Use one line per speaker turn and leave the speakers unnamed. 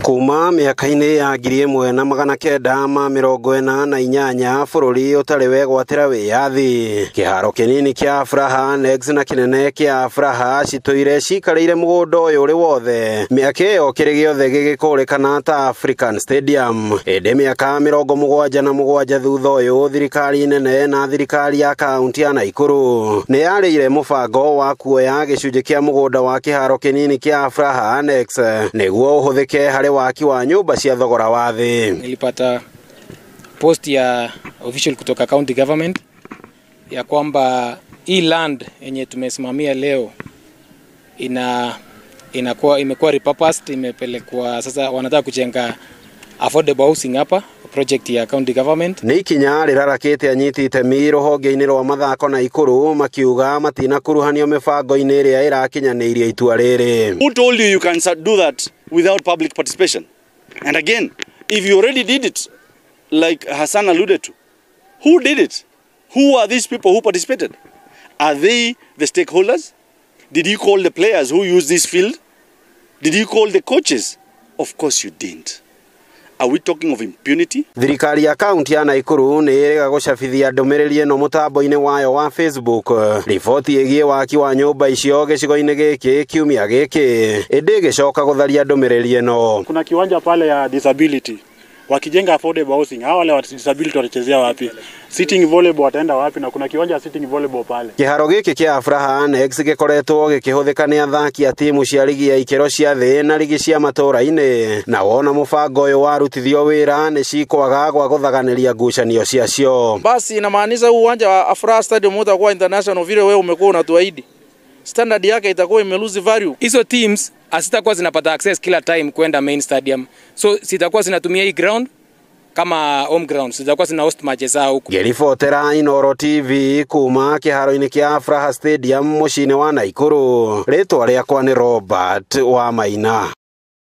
Kuma mĩaka-inĩ ya 1948 bũrũri ũtarĩ wegwatĩra wĩyathi, kĩharo kĩnini kĩa Afraha Annex na kĩnene kĩa Afraha citũire cikarĩire mũgũnda ũyũ ũrĩ wothe. Mĩaka ĩyo kĩrĩ gĩothe gĩgĩkũrĩkana ta African Stadium. Ĩndĩ mĩaka 77 thutha ũyũ, thirikari nene na thirikari ya kaunti ya Nakuru nĩ yarĩire mũbango wa kuoya gĩcunjĩ kĩa mũgũnda wa kĩharo kĩnini kĩa Afraha Annex nĩguo ũhũthĩke harĩ waki wa nyũmba cia thogora wa thĩ.
Nilipata post ya official kutoka county government ya kwamba hii land yenye tumesimamia leo inakuwa imekuwa repurposed, imepelekwa sasa, wanataka kujenga affordable housing hapa, project ya county government.
Nĩ ikinya rĩrarakĩte anyiti itemi rũhonge-inĩ rwa mathako Nakuru makiuga matinakuruhanio mĩbango-inĩ ĩrĩa ĩrakinyanĩirie itua rĩrĩ.
Who told you you can do that without public participation? And again, if you already did it, like Hassan alluded to, who did it? Who are these people who participated? Are they the stakeholders? Did you call the players who use this field? Did you call the coaches? Of course you didn't. Are we talking of impunity?
Thirikari ya kaunti ya Nakuru nĩ ĩrĩga gũcabithia ndũmĩrĩri ĩno mũtambo-inĩ wayo wa Facebook. Riboti ĩgiĩ waki wa nyũmba icio gĩcigo-inĩ gĩkĩ kiumia gĩkĩ, ĩndĩ ĩgĩcoka gũtharia ndũmĩrĩri ĩno.
Kuna kiwanja pale ya disability, wakijenga affordable housing, hawa wale wa disability watachezea wapi? Sitting volleyball wataenda wapi? Na kuna kiwanja sitting volleyball pale.
Kĩharo gĩkĩ kĩa Afraha Annex gĩkoretwo gĩkĩhũthĩka nĩ athaki a timu cia ligi ya ikĩro cia thĩ na ligi cia matũũra-inĩ, na wona mũbango ũyũ warutithio wĩra nĩ cikwaga gwa gũthaganĩria ngucanio ciacio.
Basi inamaanisha huu uwanja wa Afraha Stadium utakuwa international vile wewe umekuwa unatuahidi. Standard yake itakuwa imelose value.
Hizo teams hazitakuwa zinapata access kila time kwenda main stadium. So zitakuwa zinatumia hii ground kama home ground, zitakuwa zina host matches zao huko.
Ngĩribotera Inooro TV kuma kĩharo-inĩ kĩa Afraha Stadium mũciĩ-inĩ wa Nakuru, rĩtwa rĩakwa nĩ Robert Wamaina.